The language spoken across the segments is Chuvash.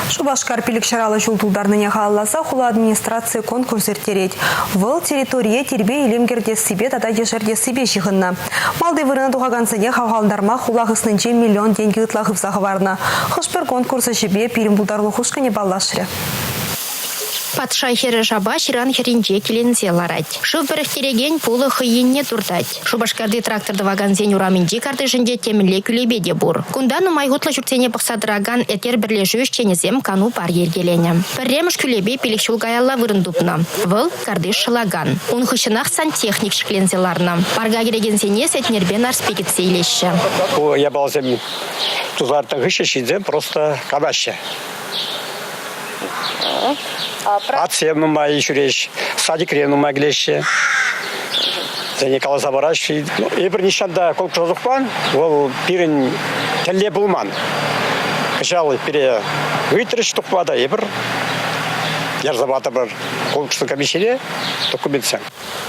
Шупашкар 550 ҫул тултарнине халалласа хула администрацийӗ конкурс ирттерет. Вӑл территорие тирпей-илем кӗртессипе тата ешертессипе ҫыхӑннӑ. Малти вырӑна тухакансене хавхалантарма хула хыснинче миллион тенкӗ ытла хывса хӑварнӑ. Хӑш-пӗр конкурс ӗҫӗпе пирӗн пултарулӑх ушкӑнӗ паллашрӗ. Патша хӗрӗ шапа ҫыран хӗрринче киленсе ларать. Шыв пӗрӗхтерекен пулӑ хӑй енне туртать. Шупашкарти трактор тӑвакансен урамӗнчи картишӗнче темӗнле кӳлепе те пур. Кунта нумай хутлӑ ҫуртсене пӑхса тӑракан Этер пӗрлешӳ ӗҫченӗсем кану паркӗ йӗркеленӗ. Пӗрремӗш кӳлепе пилӗк ҫул каялла вырӑн тупнӑ. Вӑл картиш шӑлакан. Ун хыҫҫӑнах сантехник ҫӗкленсе ларнӑ. Парка кӗрекенсене Сетнерпе Нарспи кӗтсе илеҫҫӗ. Ку япаласем туса лартнӑ хыҫҫӑн ҫынсем просто канаҫҫӗ. Атьсем нумай ҫӳреҫ, садикре нумай килеҫҫӗ. Вӗсене каласа параҫҫӗ. Эпир нихҫан та конкурса тухман, вӑл пирӗн тӗллев пулман. Кӑҫал пире ыйтрӗҫ тухма та эпир ярса патӑмӑр конкурслӑ комиссине документсем.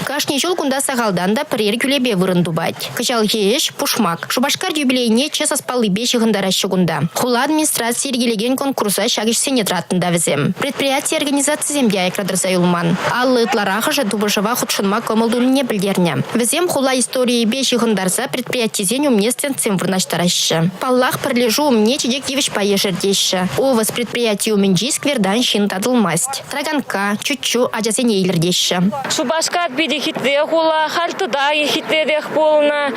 Кашни ҫул кунта сахалтан та пӗрер кӳлепе вырӑн тупать. Кӑҫалхи ӗҫ – пушмак. Шупашкар юбилейне Ч саспаллипе ҫыхӑнтараҫҫӗ кунта. Хула администрацийӗ йӗркелекен конкурса ҫак ӗҫсене тӑратнӑ та вӗсем. Предприяти-организацисем те аякра тӑрса юлман. 50 ытларахӑшӗ тупӑшӑва хутшӑнма кӑмӑл тунине пӗлтернӗ. Вӗсем хула историйӗпе ҫыхӑнтарса предприятисен умне стендсем вырнаҫтараҫҫӗ. Паллах, пӗрлешӳ умне чечек йывӑҫпа ешертеҫҫӗ. ОВОС предприяти умӗнчи сквертан ҫын татӑлмасть. Траганка, чуччу ачасене илӗртеҫҫӗ. Шупашкар питӗ хитре хула, халь тата хитререх пулнӑ.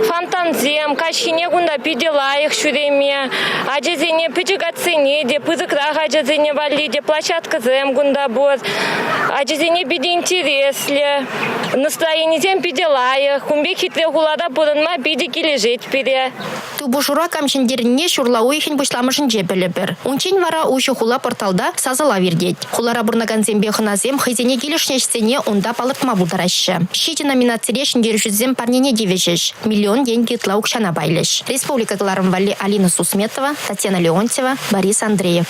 Фонтансем, каҫхине кунта питӗ лайӑх ҫӳреме. Ачасене, пӗчӗк атьсене те, пысӑкрах ачасене валли те площадкӑсем кунта пур. Ачасене питӗ интереслӗ, настроенисем питӗ лайӑх. Кун пек хитре хулара пурӑнма питӗ килӗшет пире. Тупӑшура кам ҫӗнтернине ҫурла уйӑхӗн пуҫламӑшӗнче пӗлӗпӗр. Унччен вара уҫӑ хула порталта сасӑлав иртет. Хулара пурӑнакансемпе хӑнасем хӑйсене килӗшнӗ ӗҫсене унта палӑртма пултараҫҫӗ. Ҫичӗ номинацире ҫӗнтерӳҫӗсем парнене тивӗҫӗҫ, миллион тенкӗ ытла укҫана пайлӗҫ. Республика кӑларӑм валли Алина Сусметова, Татьяна Леонтьева, Борис Андреев.